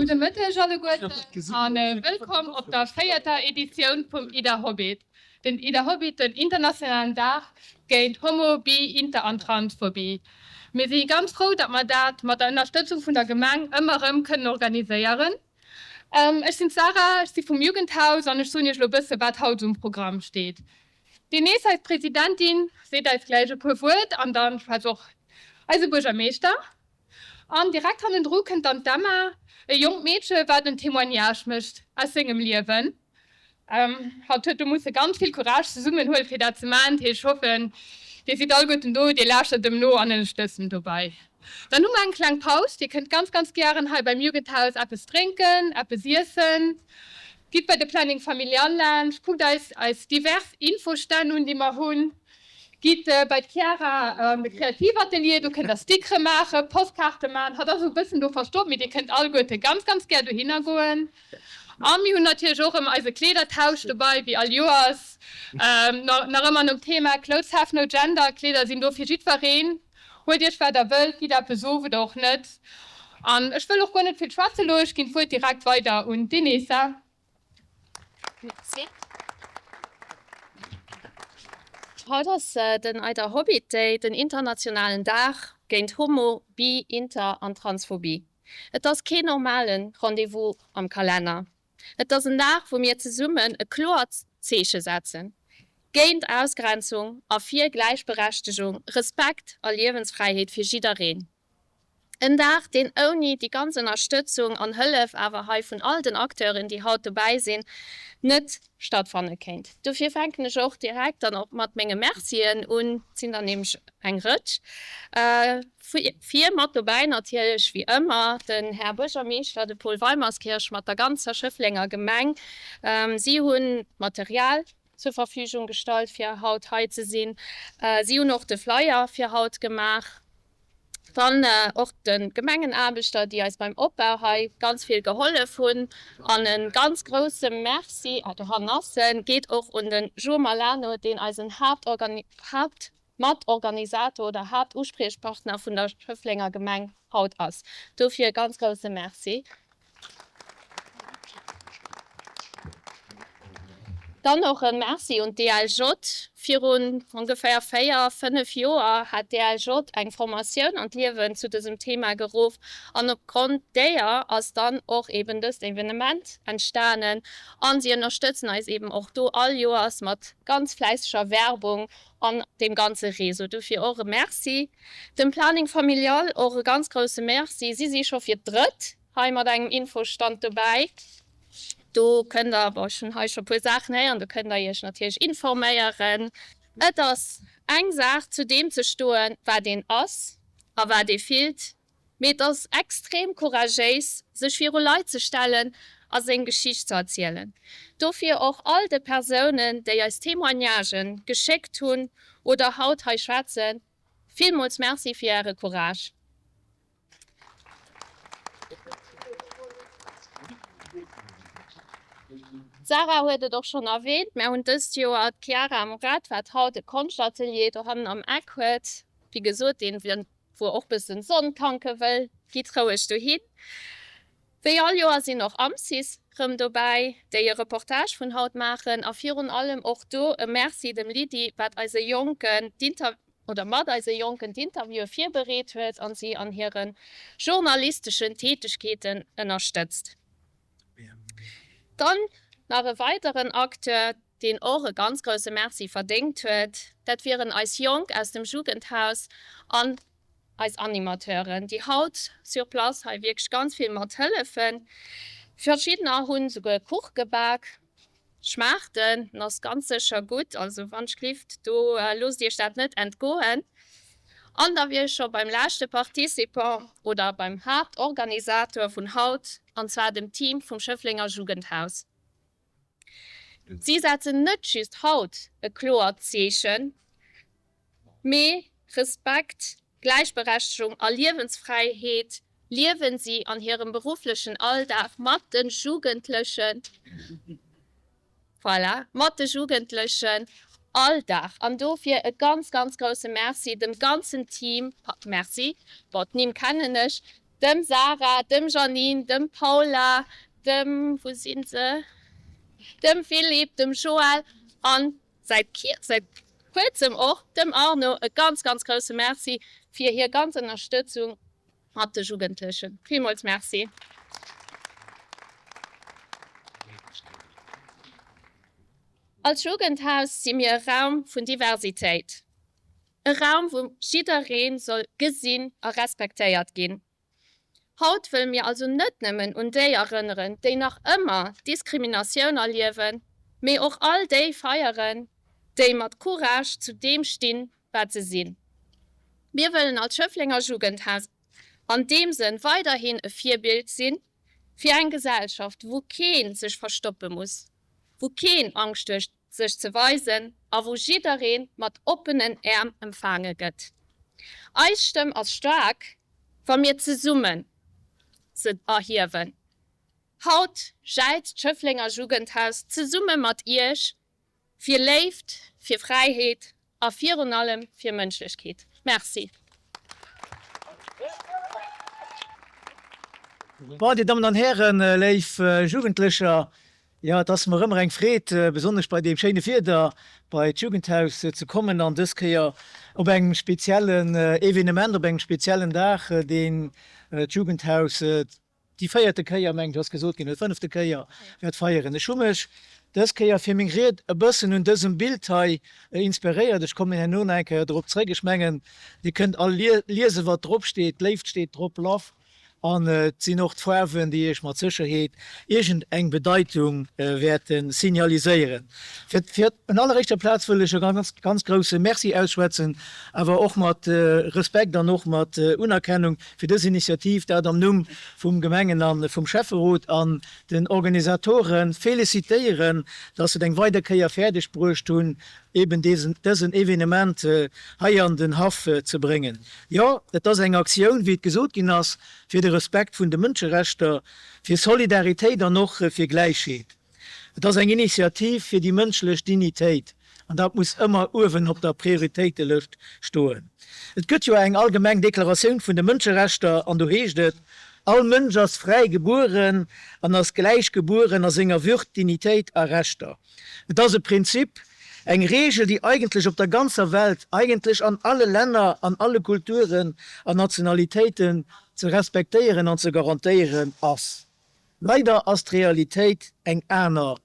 Gudde Mëtteg alleguerten a wëllkomm op der véierter Editioun vum IDAHOBIT, den IDAHOBIT, den internationalen Dag géint Homo-, Bi-, Inter an Transphobie. Mir si ganz frou, datt mer dat mat der Ënnerstëtzung vun der Gemeng ëmmer erëm kënnen organiséieren. Ech sinn d'Sarah, ech si vum Jugendhaus an ech soen Iech elo e bësse wat haut um Programm steet. D'Denise, eis Presidentin, seet eis gläich e puer Wuert an dann schwätzt och eise Buergermeeschter. An direkt hannendru kënnt dann d'Emma, e jonkt Meedche wat en Témoignage mécht aus sengem Liewen. Hatt huet do musse ganz vill Courage zesummen huelen fir dat ze maachen. Ech hoffen dir sidd alleguerten do, dir lauschtert em no an ënnerstëtzt em dobäi. Dann hu mer eng kleng Paus, dir kënnt ganz ganz gären hei beim Jugendhaus eppes drénken, eppes iessen. Gitt bei de Planning Familial laanscht, kuckt eis eis divers Infostänn un déi mer hunn. Gitt bei d'Chiara an de Kreativatelier, do kënnt der Stickere maachen, Postkaarte maachen. Hatt ass e bëssen do verstoppt, mee dir kënnt alleguerte ganz, ganz gär dohinner goen. A mir hunn natierlech och erëm eise Kleedertausch dobei, wéi all Joers. Nach ëmmer nom Thema Clothes have no gender, Kleeder sinn do fir jiddwereen. Huelt iech wat der wëllt, gitt eppes of oder och net. An ech wëll och guer net vill schwätze lo, ech ginn d'Wuert direkt weider un d'Inesa. Haut ass den Eider Hobbit Day, den internationalen Dag géint Homo-, Bi-, Inter an Transphobie. Et ass keen normale Rendez-vous am Kalenner. Et ass en Dag, wou mir zesummen e kloert Zeeche setzen, géint Ausgrenzung a fir Gläichberechtegung, Respekt a Liewensfräiheet fir jiddereen. En Dag, deen ouni déi ganz Ënnerstëtzung an Hëllef awer hei vun all den Acteuren, déi haut dobäi sinn, net stattfanne kéint. Dofir fänken ech och direkt dann och mat menge Mercien un, et sinn der nämlech eng Rëtsch. Vir mat dobäi natierlech wéi ëmmer den Här Buergermeeschter, de Paul Weimerskirch mat der ganzer Schëfflenger Gemeng. Si hunn d'Material zur Verfügung gestallt fir haut hei ze sinn. Si hunn och de Flyer fir haut gemaach. Dann och de Gemengenaarbechter, déi eis beim Opbau hei ganz vill gehollef hunn. An e ganz grousse Merci, ah dohannen ass en, geet och un de Jo Malano, deen eisen Haaptmatorganisator oder Haaptuspriechpartner vun der Schëfflenger Gemeng haut ass. Dofir e ganz grousse Merci. Dann och e Merci un d'DLJ. Virun ongeféier 4, 5 Joer hat d'DLJ eng Formatioun an d'Liewen zu dësem Thema geruff an opgrond deeër ass dann och eben dëst Evenement entstanen an si ënnerstëtzen eis eben och do all Joers mat ganz fläisseger Werbung an deem ganze Réseau. Dofir och e Merci. Dem Planning Familial och e ganz grousse Merci. Si si scho fir d'drëtt hei mat engem Infostand dobäi. Do kënnt der, bon ech hunn hei scho puer Saachen héieren, do kënnt der iech natierlech informéieren. Et ass eng Saach zu deem ze stoen, wat een ass a wat ee fillt, mee et ass extrem couragéis, sech viru Leit ze stellen a seng Geschicht ze erzielen. Dofir och all de Persounen, déi eis Témoignagen geschéckt hunn oder haut hei schwätzen, villmools Merci fir Äre Courage. D'Sarah huet et och schonn erwähnt, mär hunn dëst Joer d'Chiara Moret, wat haut e Konschtatelier dohannen am Eck huet. Wéi gesot, deen wou och bëssen Sonn tanke wëll, gitt roueg dohin. Wéi all Joer sinn och Amcis rëm dobäi, déi e Reportage vun haut maachen a virun allem och do e Merci dem Lydie, wat eise Jonken d'Inter. oder mat eise Jonken d'Interviewe virbereet huet an si an hire journalisteschen Tätegkeeten ënnerstëtzt. Dann nach e weideren Acteur, deen och e ganz grousse Merci verdéngt huet, dat wieren eis Jonk aus dem Jugendhaus an eis Animateuren, déi haut sur place hei wierklech ganz vill mathëllefen. Verschiddener hunn souguer Kuch gebak. Schmaacht en ass ganz sécher gutt, also wann ech-glift do loosst iech dat net entgoen. An da wier ech scho beim leschte Participant oder beim Haaptorganisator vun haut, an zwar dem Team vum Schëfflenger Jugendhaus. Si setzen net just haut e kloert Zeechen, Mee Respekt, Gläichberechtegung a Liewensfräiheet liewen si an hirem berufflechen Alldag mat de Jugendlechen, voilà, mat de Jugendlechen all Dag. An dofir e ganz, ganz grousse Merci dem ganzen Team, Merci, bon d'Nimm kennen ech. Dem Sarah, dem Janine, dem Paula, dem, wou sinn se, dem Philippe, dem Joël an säit säit kuerzem och dem Arno e ganz, ganz grousse Merci fir hir ganz Ënnerstëtzung mat de Jugendlechen. Villmools Merci. Als Jugendhaus si mir e Raum vun Diversitéit. E Raum, wou jidderee soll gesinn a respektéiert ginn. Haut wëlle mir also net nëmmen un déi erënneren, déi nach ëmmer Diskriminatioun erliewen, mee och all déi feieren, déi mat Courage zu deem stinn, wat se sinn. Mir wëllen als Schëfflenger Jugendhaus an deem Sënn weiderhin e Virbild sinn fir eng Gesellschaft, wou kee sech verstoppe muss, wou keen Angscht huet sech ze weisen a wou jidderee mat oppenen Äerm empfaange gëtt. Eis Stëmm ass staark, wa mir zesummen se erhiewen. Haut jäizt d'Schëfflenger Jugendhaus zesumme mat Iech fir Léift, fir Fräiheet a virun allem fir Mënschlechkeet. Merci. Bon, Dir Dammen an Hären, léif Jugendlecher, jo, et ass mer ëmmer eng Freed, besonnesch bei deem schéine Wieder, bei d'Jugendhaus ze kommen an dës Kéier op engem speziellen Evenement, op engem speziellen Dag, deen d'Jugendhaus déi véierte Kéier, mengen ech, ass gesot ginn, oder fënnefte Kéier wäert feieren. Ech hu mech dës Kéier fir meng Ried e bëssen un dësem Bild hei inspiréiert. Ech kommen herno nach eng Kéier drop zréck. Ech mengen, Dir kënnt all liesen, wat drop steet. Léift steet drop, Love. An et sinn och d'Faarwen, déi Iech mat Sécherheet iergend eng Bedeitung wäerte signaliséieren. Fir un alleréischter Plaz wëll ech e ganz, ganz grousse Merci ausschwätzen, awer och mat Respekt an och mat Unerkennung fir dës Initiativ, dat am Numm vum Gemengen a vum Schäfferot an den Organisatore felicitéieren, dass se et eng weider Kéier fäerdeg bruecht hunn, eben dësen Evenement hei an den Haff ze bréngen. Jo, et ass eng Aktioun, wéi et gesot ginn ass, fir de Respekt vun de Mënscherechter, fir Solidaritéit an och fir Gläichheet. Et ass eng Initiativ fir déi mënschlech Dignitéit, an dat muss ëmmer uewen op der Prioritéitelëscht stoen. Et gëtt jo eng allgemeng Deklaratioun vun de Mënscherechter, an do heescht et, All Mënsch ass fräi gebueren an ass gläich gebueren a senger Würd, Dignitéit a Rechter. Et ass e Prinzip, eng Reegel, déi eigentlech op der ganzer Welt, eigentlech an alle Länner, an alle Kulturen an Nationalitéiten ze respektéieren an ze garantéieren ass. Leider ass d'Realitéit eng aner.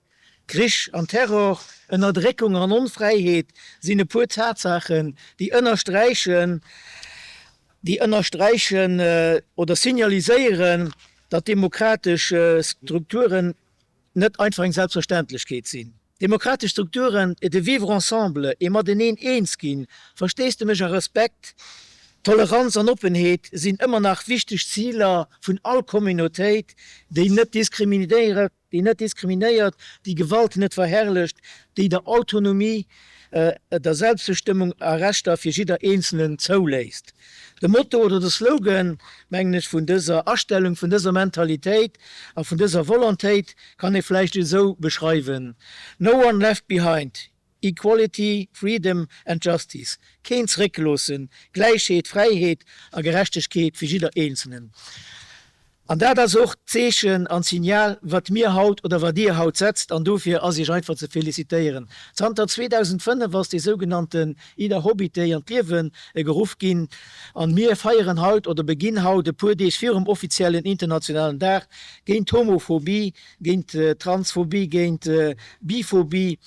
Krich an Terror, Ënnerdréckung an Onfräiheet sinn e puer Tatsaachen, déi ënnersträichen, déi ënnersträichen oder signaliséieren, datt demokratesch Strukturen net einfach eng Selbstverständlechkeet sinn. Demokratesch Strukturen, de Vivre ensemble, ee mateneen eens ginn, Versteesdemech a Respekt, Toleranz an Oppenheet sinn ëmmer nach wichteg Ziler vun all Communautéit, déi net déi net diskriminéiert, déi Gewalt net verherrlecht, déi der Autonomie, der Selbstbestëmmung a Rechter fir jidder Eenzelen zouléisst. De Motto oder de Slogan, mengen ech, vun dëser Astellung, vun dëser Mentalitéit a vun dëser Volontéit kann ee vläicht esou beschreiwen, No one left behind, equality, freedom and justice, keen zeréckgeloossen, Gläichheet, Fräiheet a Gerechtegkeet fir jidder Eenzelen. An dat ass och d'Zeechen an d'Signal, wat mir haut oder wat Dir haut setzt. An dofir ass Iech einfach ze felicitéieren. Zanter 2005 ass dee sougenannten Ida Hobbit Day an d'Liewe geruff ginn. An mir feieren haut oder beginn haut, e puer Deeg virum offiziellen internationalen Dag géint d'Homophobie, géint d'Transphobie, géint d'Biphobie,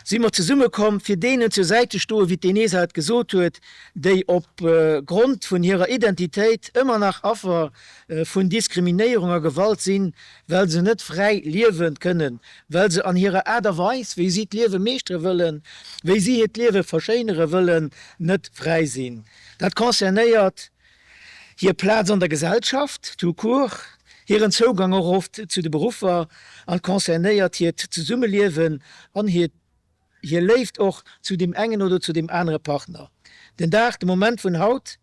si mer zesummekomm, fir deenen zur Säit ze stoen, wéi d'Enesa et gesot huet, déi op Grond vun hirer Identitéit ëmmer nach Affer vun Diskriminéierung a Gewalt sinn, well se net fräi liewe kënnen, well se an hirer Aart a Weis, wéi si d'Liewe meeschtere wëllen, wéi si hiert Liewe verschéinere wëllen, net fräi sinn. Dat concernéiert hir Plaz an der Gesellschaft tout court, hiren Zougang och oft zu de Beruffer an concernéiert hiert Zesummeliewen an hiert hir Léift och zu deem engen oder zu deem anere Partner. Den Dag, de Moment vun haut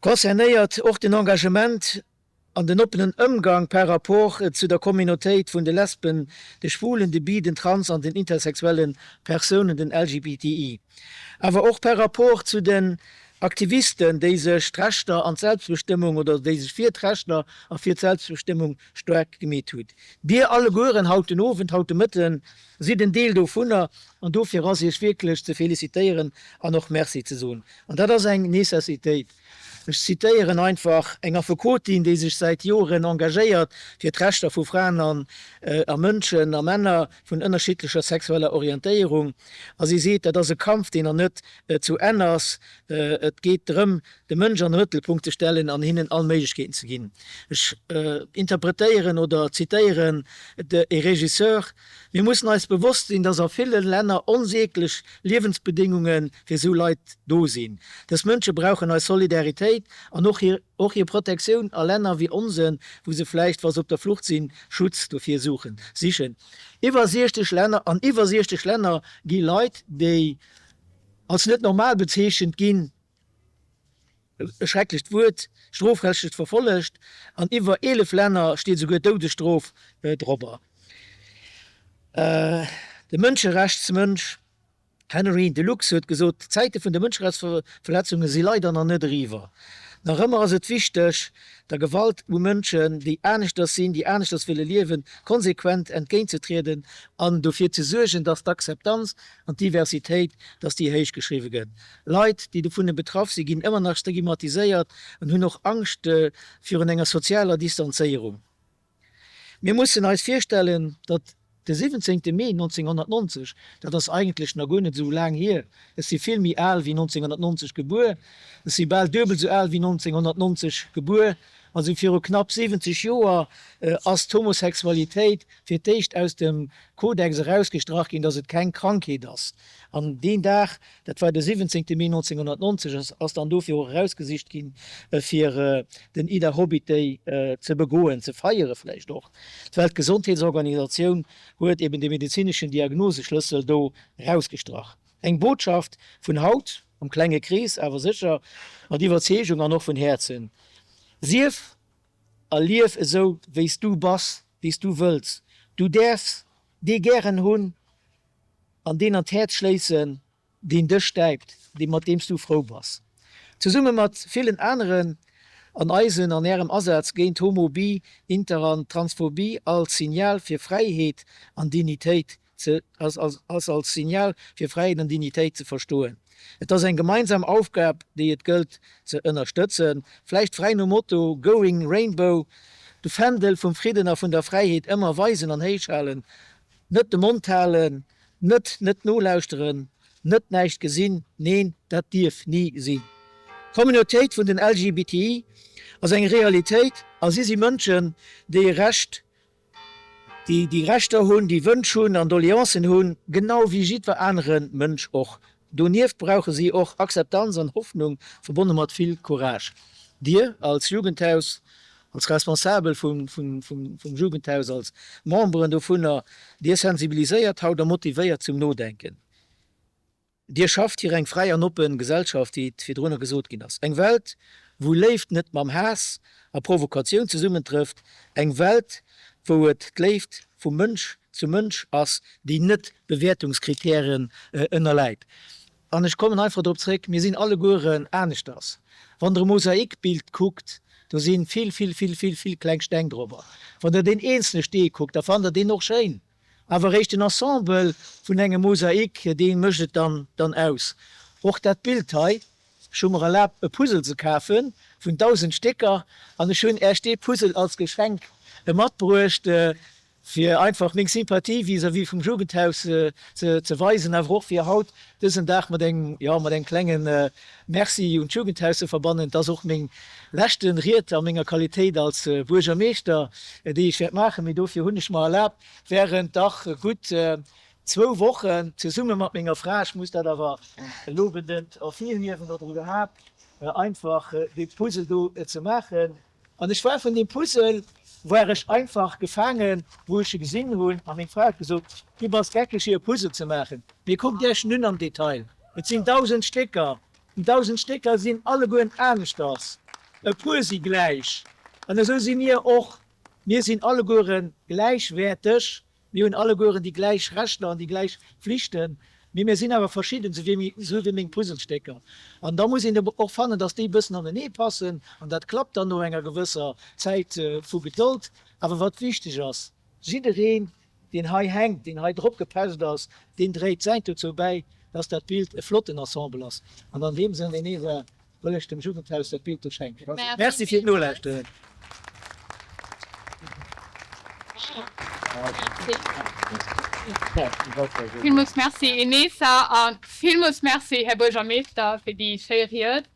concernéiert och den Engagement an den oppenen Ëmgang par rapport zu der Communautéit vun de Lesben, de Schwulen, de Bi-, den Trans an den intersexuelle Persounen, den LGBTI, awer och par rapport zu de. Aktivisten, déi sech d'Rechter an d'Selbstbestëmmung oder déi sech fir d'Rechter a fir d'Selbstbestëmmung staark gemeet hutt. Dir allegueren haut den Owend, haut de Mëtten, sidd en Deel dovunner an dofir ass Iech wierklech ze felicitéieren an och Merci ze soen. An dat ass eng Necessitéit. Ech zitéieren einfach eng Affekotin, déi sech säit Joren engagéiert fir d'Rechter vu Fraen an a Mënschen a Männer vun ënnerschiddlecher sexueller Orientéierung, a si seet, Dat ass e Kampf, deen nach net zu Enn ass. Et geet drëm, de Mënsch an de Mëttelpunkt ze stellen an hinnen all Méiglechkeeten ze ginn. Ech interpretéieren oder zitéieren e Regisseur, Mir mussen eis bewosst sinn, dass a ville Länner onsäglech Liewensbedéngunge fir esou Leit do sinn. Dës Mënsche brauchen eis Solidaritéit an och hir och hir Protektioun a Länner wéi onsen, wou se vläicht, wa se op der Flucht sinn, Schutz dofir suchen, sichen. Iwwer 60 Länner, an iwwer 60 Länner gi Leit, déi als net normal bezeechent ginn, e schrecklecht Wuert, strofrechtlich verfollegt. An iwwer 11 Länner steet esouguer d'Doudesstrof dorobber. De Mënscherechtsmënsch Henri Delux huet gesot, D'Zäite vun de Mënscherechtsverletzunge si leider nach net eriwwer. Nach ëmmer ass et wichteg, der Gewalt u Mënschen, déi aneschters sinn, déi aneschters wëlle liewen, konsequent entgéintzetrieden an dofir ze suergen, datt d'Akzeptanz an d'Diversitéit, datt déi héich geschriwwe gëtt. Leit, déi dovun betraff sinn, ginn ëmmer nach stigmatiséiert an hunn och Angscht virun enger sozialer Distanzéierung. Mir mussen eis virstellen, datt de 17 Mee 1990, dat ass eigentlech nach guer net esou laang hier, ech si vill méi al wéi 1990 gebuer, ech si bal duebel esou al wéi 1990 gebuer, also viru knapp 70 Joer ass d'Homosexualitéit fir d'éischt aus dem Kodex erausgestrach ginn, datt et keng Krankheet ass. An deen Dag, Dat war de 17 Mee 1990, ass dann dofir och erausgesicht ginn, fir den Ida Hobbit Day ze begoen, ze feiere vläicht och. D'Weltgesondheetsorganisatioun huet eben de medezineschen Diagnoseschlëssel do erausgestrach. Eng Botschaft vun haut, am klenge Krees, awer sécher mat Iwwerzeegung an och vun Häerzen, Sief a lief esou wéi s du bass, wéi s du wëlls. Du däerfs dee gären hunn, An deen an d'Häerz schléissen, deen dech stäipt, dee mat deem s du frou bass. Zesumme mat villen aneren an eisen an ärem Asaz géint Homo-, Bi-, Inter an Transphobie als Signal fir Fräiheet an Dignitéit ze ass als Signal fir Fräiheet an Dignitéit ze verstoen. Et ass eng gemeinsam Aufgab, déi et gëllt ze ënnerstëtzen. Vläicht fräi nom Motto Going Rainbow, de Fändel vum Fridden a vun der Fräiheet ëmmer weisen an héich halen, Net de Mond halen, net net nolauschteren, net näischt gesinn, neen, dat dierf ni sinn. D'Communautéit vun den LGBTI ass eng Realitéit a si si Mënschen, déi e Recht, déi déi Rechter hunn, déi Wënsch hunn an Doleancen hunn, genau wéi jiddwer anere Mënsch och. Donieft brauche si och Akzeptanz an Hoffnung, verbonne mat vill Courage. Dir als Jugendhaus, als Responsabel vum Jugendhaus, als Memberen dovunner, Dir sensibiliséiert haut a motivéiert zum Nodenken. Dir schafft fir eng fräi an oppe Gesellschaft, wéi et virdrunner gesot ginn ass. Eng Welt, wou Léift net mam Haass a Provokatioun zesummentrëfft. Eng Welt, wou et d'Léift vu Mënsch zu Mënsch ass, déi net Bewäertungskritären ënnerläit. An ech kommen einfach drop zréck, mir sinn allegueren aneschters. Wann Der e Mosaikbild kuckt, do si vill, vill, vill, vill, vill kleng Steng dorobber. Wann Der deen eenzele Stee kuckt, da fannt Der deen och schéin. Awer eréischt den Ensemble vun engem Mosaik, dee mécht et dann dann aus. Och dat Bild hei, ech hu mer erlaabt e Puzzle ze kafe vun 1.000 Stécker an ech hunn Äech dee Puzzle als Geschenk matbruecht. fir einfach meng Sympathie vis-à-vis vum Jugendhaus ze weisen, awer och fir haut dësen Dag mat engem, jo, mat engem klenge Merci un d'Jugendhaus ze verbannen. Et ass och meng leschte Ried a menger Qualitéit als Buergermeeschter, déi ech wäert maachen, mee dofir hunn ech mer erlaabt, während dach gutt zwou Wochen zesumme mat menger Fra, ech muss dat awer lobendend ervirhiewen, oder iwwerhaapt einfach dee Puzzle do ze maachen. An ech war vun deem Puzzle war ech einfach gefaangen, wou ech e gesinn hunn. A meng Fra huet gesot, Du bass geckeg fir e Puzzle ze maachen. Mee kuck Iech en un am Detail. Et sinn 1.000 Stécker. Déi 1.000 Stécker sinn allegueren aneschters. E puer si gläich. An esou si mir och. Mir sinn alleguere gläichwäerteg. Mir hunn allegueren déi gläich Rechter an déi gläich Flichten. Mee mir sinn awer verschidden, esou wéi esou wéi meng Puzzlestécker. An da muss een och fannen, dass déi e bëssen anenee passen. An dat klappt dann no enger gewësser Zäit vu Gedold. Awer wat wichteg ass, Jiddereen, deen hei hänkt, deen hei drop gepecht ass, deen dréit säint dozou bäi, dass dat Bild e flotten Ensemble ass. An an deem Sënn, Enesa, wëll ech dem Jugendhaus dat Bild do schenken. Merci fir d'Nolauschteren. Villmools Merci, Enesa, a villmools Merci, Här Buergermeeschter, fir déi schéi Ried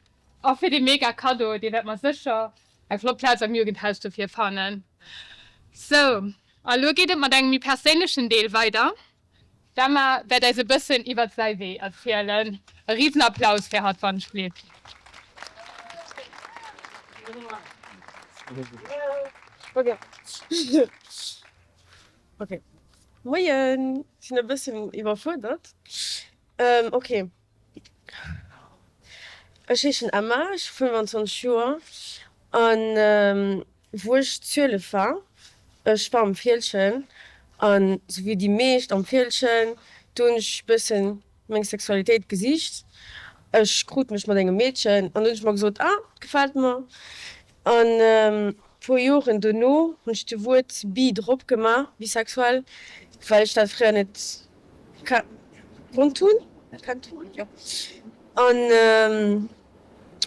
a fir dee mega Kaddo. Dee wäerte mer sécher eng flott Plaz am Jugendhaus dofir fannen. Sou, a lo geet et mat engem méi perséinlechen Deel weider. D'Emma wäert eis e bëssen iwwert säi Wee erzielen. E risen Applaus fir hatt wann ech blitt. Ok, moien, sinn e bëssen iwwerfuerdert. Ok, ech heeschen Emma, ech hu 25 Joer an wou ech 12 war, ech war am Fieldgen an sou wéi déi meescht am Fieldgen, do hunn ech bëssen meng Sexualitéit gesicht. Ech krut mech mat engem Meedchen an do hunn ech mer gesot, ah, gefält mer. An puer Joren dono hunn ech de Wuert bi drop gemaach, bisexuell, well ech dat fréier net konnt hunn, kennt hunn, jo. An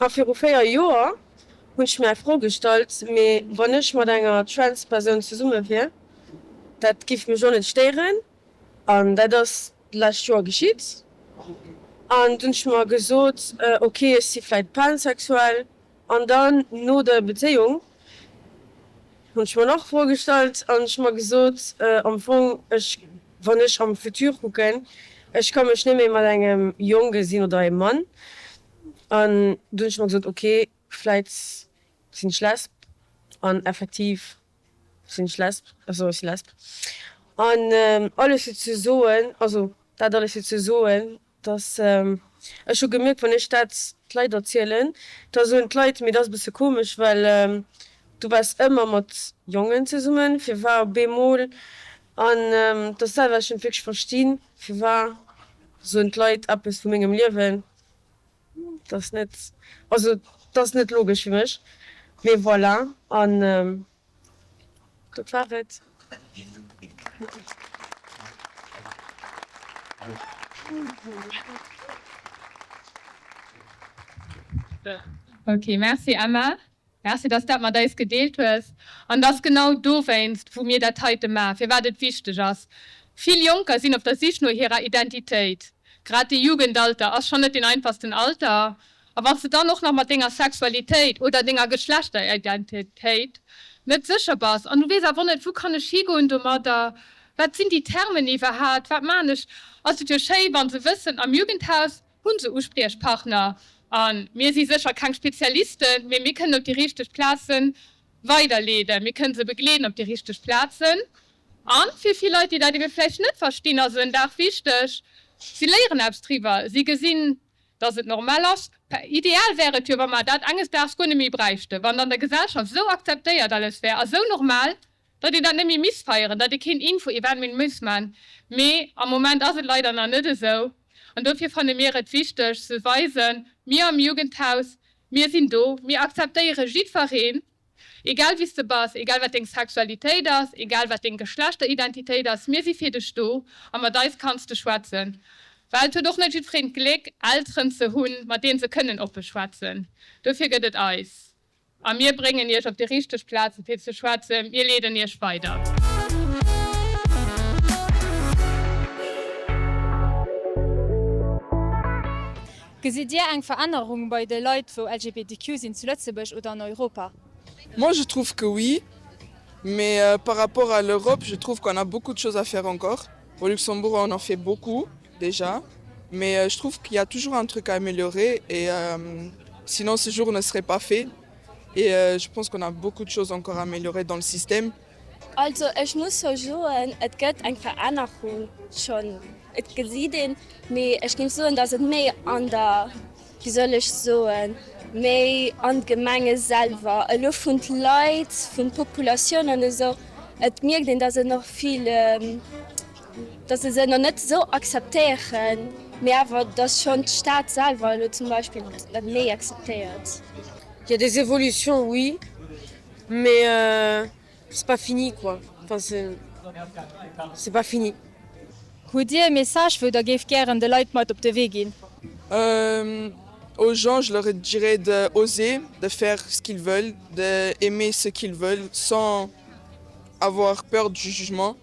a viru 4 Joer hunn ech mir eng Fro gestallt, mee wann ech mat enger trans Persoun zesumme wier, dat giff mech och net stéieren. An dat ass d'lescht Joer geschitt. An dunn hunn ech mer gesot, ok, ech si vläit pansexuell. An dann no der Bezéiung hunn ech mer nach Froe gestallt an ech mer gesot, am Fong, ech, wann ech am Futur kucken, ech ka mech net méi mat engem Jong gesinn oder engem Mann. An du hunn ech mer gesot, ok, vläit sinn ech lesb. An effektiv sinn ech lesb, also ech si lesb. An alles fir ze soen, also dat alles fir ze soen, Dass, ech hu gemierkt, wann ech dat d'Leit erzielen, da soen d'Leit, mee dat ass e bësse komesch, well du waars ëmmer mat Jongen zesummen, firwat op eemol? An dat ass dat, wat ech net wierklech verstinn, firwat soen d'Leit eppes vu mengem Liewen, dat ass net, also dat ass net logesch fir mech, mee voilà. An Dat war et. Ok, merci Emma. Merci, dass dat mat eis gedeelt hues. An et ass genau dowéinst, wou mir dat heite maachen, firwat et wichteg ass. Vill Jonker sinn op der Sich no hirer Identitéit. Grad de Jugendalter ass schonn net deen einfachsten Alter. A wann s de dann och nach mat denger Sexualitéit oder denger Geschlechteridentitéit net sécher bass an du weess awer och net, wou kann ech higoen domadder, wat sinn déi Termen iwwerhat, wat maachen ech, ass et jo schéi, wa se wëssen, am Jugendhaus hu se Uspriechpartner. A mir si sécher keng Spezialisten, mee mir kënnen op déi richteg Plaze weiderleeden, mir kënnen se begleeden op déi richteg Plazen. A fir vill Leit, déi dat ebe vläicht net verstinn, ass en Dag wichteg, si léieren eppes driwwer, si gesinn, dass et normal ass. Ideal wär et jo, wa mer dat enges Daags guer net méi bräichten, wann et an der Gesellschaft esou akzeptéiert alles wär a sou normal, datt een dat net méi misst feieren, datt ee keen Info-Event méi muss man. Mee am Moment ass et leider nach net esou. An dofir fanne mir et wichteg ze weisen, mir am Jugendhaus, mir sinn do, mir akzeptéiere jiddwereen. Egal wie s de bass, egal wat deng Sexualitéit ass, egal wat deng Geschlechteridentitéit ass, mir si fir dech do a mat eis kanns de schwätzen. Well et huet och net jiddwereen d'Gléck, Elteren ze hunn, mat deenen se kënnen oppe schwätzen. Dofir gëtt et eis. A mir bréngen iech op déi richteg Plaze fir ze schwätzen, mir leeden iech weider. Gesitt Dir eng Verännerung bei de Leit wou LGBTQ sinn zu Lëtzebuerg oder an Europa? Moi je trouve que oui, mais par rapport à l'Europe je trouve qu'on a beaucoup de choses à faire encore. Au Luxembourg on en fait beaucoup déjà, mais je trouve qu'il y a toujours un truc à améliorer et sinon ce jour ne serait pas fait et je pense qu'on a beaucoup de choses encore à améliorer dans le système. Also ech muss scho soen, et gëtt eng Verännerung schonn, et gesitt een, mee ech géif soen, datt et méi an der, wéi soll ech soen, méi an d'Gemenge selwer, elo vun d'Leit, vun d'Populatioun an esou, et mierkt een, datt et nach vill. Dass se se nach net esou akzeptéieren, mee awer dass schonn d'Stad selwer elo zum Beispill dat méi akzeptéiert. Il y a des évolutions oui, mais c'est pas fini quoi, enfin c'est c'est pas fini. Hutt Dir e Message wou der géift gären de Leit mat op de Wee ginn? Aux gens je leur dirais de oser, de faire ce qu'ils veulent, de aimer ce qu'ils veulent sans avoir peur du jugement.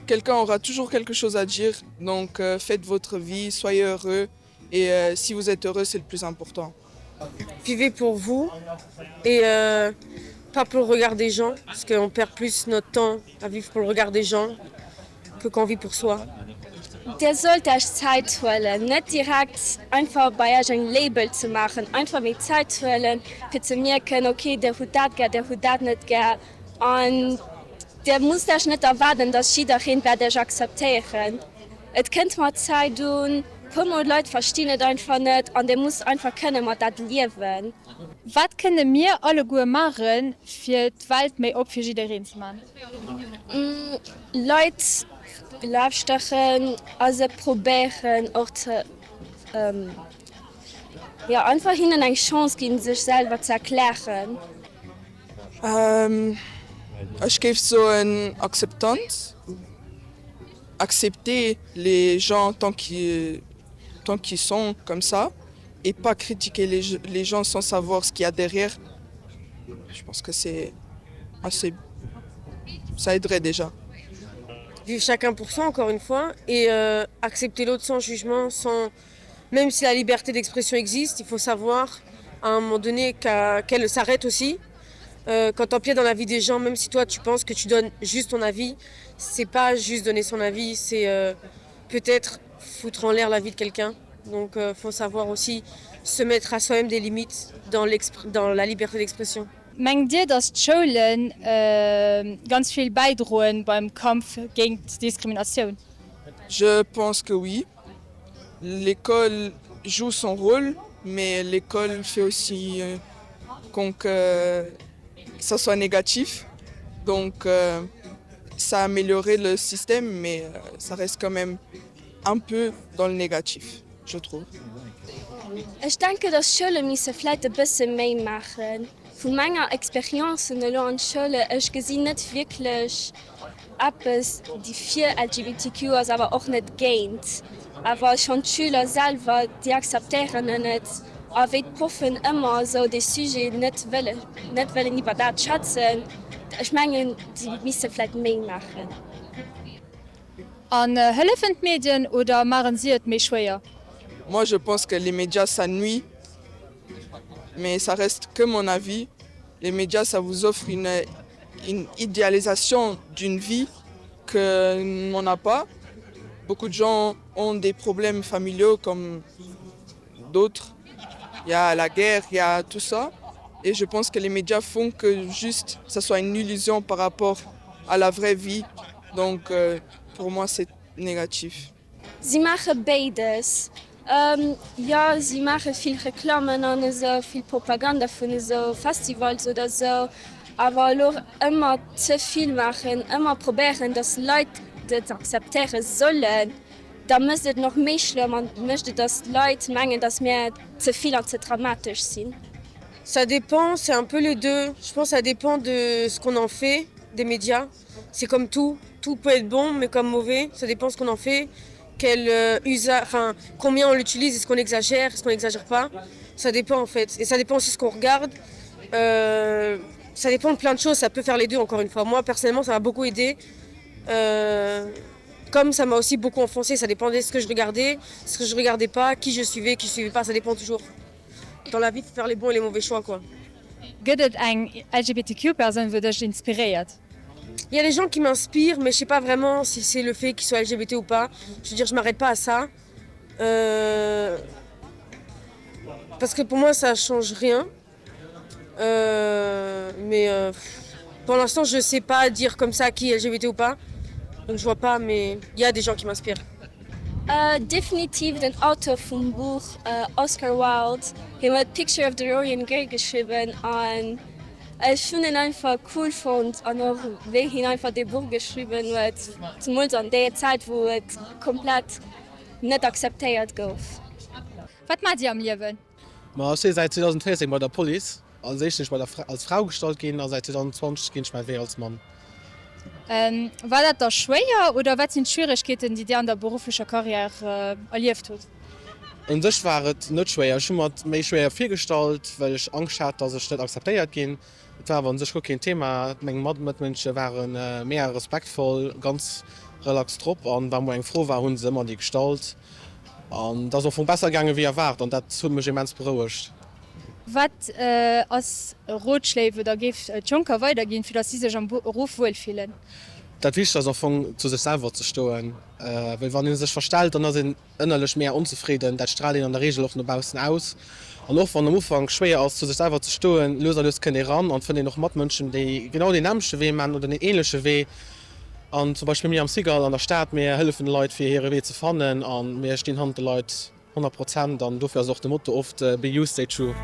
Quelqu'un aura toujours quelque chose à dire, donc faites votre vie, soyez heureux et si vous êtes heureux c'est le plus important. Vivez pour vous et pas pour le regard des gens, parce qu'on perd plus notre temps à vivre pour le regard des gens que quand on vit pour soi. Dir sollt Iech Zäit huelen, net direkt einfach bei Iech eng Label ze maachen, einfach méi Zäit huelen fir ze mierken, ok dir hutt dat gär, dir hutt dat net gär an dir musst Iech net erwaarden, dass jiddereen wäert Iech akzeptéieren. Et kënnt mat Zäit un, puer mol Leit verstinn et einfach net an dir musst einfach kënne mat dat liewen. Wat kënne mir alleguer maachen, fir d'Welt méi op fir jiddereen ze man? Leit lauschteren a se probéieren och ze, jo einfach hinnen eng Chance ginn, sech selwer ze erklären. Ech géif soen Akzeptanz, accepter les gens tant qu'ils tant qu'ils sont comme ça et pas critiquer les les gens sans savoir ce qu'il y a derrière, je pense que c'est assez ça aiderait déjà. Vivre chacun pour soi encore une fois et accepter l'autre sans jugement, sans même si la liberté d'expression existe, il faut savoir à un moment donné qu'elle s'arrête aussi. Euh, quand empiète dans la vie des gens, même si toi tu penses que tu donnes juste ton avis, c'est pas juste donner son avis, c'est euh, peut-être foutre en l'air la vie de quelqu'un. Donc euh, faut savoir aussi se mettre à soi-même des limites dans, dans la liberté d'expression. Mengt Dir, datt d'Schoule ganz vill bäidroen beim Kampf géint d'Diskriminatioun? Je pense que oui. L'école joue son rôle, mais l'école fait aussi qu'on que ça soit négatif. Donc ça a amélioré le système, mais ça reste quand même un peu dans le négatif, je trouve. Ech denke, dass d'Schoule misse vläit e bësse méi maachen. Vu menger Expérience elo an d'Schoule, ech gesinn net wierklech eppes, déi fir LGBTQ ass, awer och net géint. Awer schonn d'Schüler selwer, déi akzeptéieren en net. A wéi d'Proffen ëmmer esou dee Sujet net wëlle net wëllen iwwer dat schwätzen, ech mengen, déi misse vläit méi maachen. An hëllefen d'Medien oder maachen si et méi schwéier? Moi je pense que les médias ça nuit mais ça reste que mon avis, les médias ça vous offre une une idéalisation d'une vie que on n'a pas. Beaucoup de gens ont des problèmes familiaux comme d'autres. Il y a la guerre, il y a tout ça et je pense que les médias font que juste ça soit une illusion par rapport à la vraie vie donc pour moi c'est négatif. Si maache béides. Jo, si maache vill Reklammen an esou, vill Propaganda vun esou Festivals oder esou. Awer elo ëmmer ze vill maachen, ëmmer probéieren, datt Leit et akzeptéiere sollen, da mécht et nach méi schlëmm an mécht et, datt Leit mengen, datt mir ze vill an ze dramatesch sinn. Ça dépend, c'est un peu les deux. Je pense ça dépend de ce qu'on en fait des médias. C'est comme tout, tout peut être bon mais comme mauvais, ça dépend ce qu'on en fait, quel usa enfin combien on l'utilise, est-ce qu'on exagère, est-ce qu'on exagère pas, ça dépend en fait et ça dépend aussi ce qu'on regarde. Euh, ça dépend de plein de choses, ça peut faire les deux encore une fois. Moi personnellement ça m'a beaucoup aidé euh, comme ça m'a aussi beaucoup enfoncé, ça dépendait ce que je regardais, ce que je regardais pas, qui je suivais, qui je suivais pas, ça dépend toujours. Dans la vie faut faire les bons et les mauvais choix quoi. Gëtt et eng LGBTQ-Persoun wou dech inspiréiert? Il y a des gens qui m'inspirent mais je sais pas vraiment si c'est le fait qu'ils soient LGBT ou pas. Je veux dire je m'arrête pas à ça. Euh, parce que pour moi ça change rien. Euh, mais euh, pour l'instant je sais pas dire comme ça qui est LGBT ou pas. Donc je vois pas mais il y a des gens qui m'inspirent. Definitiv den Auteur vum Buch Oscar Wilde. Hien huet Picture of Dorian Gray geschriwwen an. Ech hunn en einfach cool fonnt an och wéi hien einfach dee Buch geschriwwen huet, zemools an där Zäit wou et komplett net akzeptéiert gouf. Wat maacht Dir am Liewen? Ma ech si säit 2014 bei der Police. Als éischt sinn ech bei der als Frau gestallt ginn a säit 2020 ginn ech mäi Wee als Mann. War dat da schwéier oder wat sinn d'Schwieregkeeten, déi Dir an der berufflecher Karriär erlieft hutt? Un sech war et net schwéier. Ech hu mer et méi schwéier virgestallt, well ech Angscht hat, dass ech net akzeptéiert ginn. Et war awer un sech guer keen Thema. Meng Matmënsche ware mega respektvoll, ganz relax drop an wa mol eng Fro war, hu se ëmmer déi gestallt. An et ass am Fong besser gaange wéi erwaart an dat huet mech immens berouegt. Wat ass Rotschléi wou der géift d'Jonker weiderginn, fir dass si sech am Beruff wuelfillen? Dat Wichtegst ass am Fong zu sech selwer ze stoen, well wann ee sech verstellt, dann ass een ënnerlech mär onzefridden, dat straalt een an der Reegel och no baussen aus. An och wann am Ufank schwéier ass zu sech selwer ze stoen, lues a lues kënnt ee ran an fënnt een och Matmënschen, déi genau deen nämmlechte Wee man oder deen ähnleche Wee. An zum Beispill mir am Cigale an der Stad, mir hëllefen de Leit fir hire Wee ze fannen a mir stinn hannert de Leit 100 Prozent an dofir ass och de Motto oft Be you, stay true.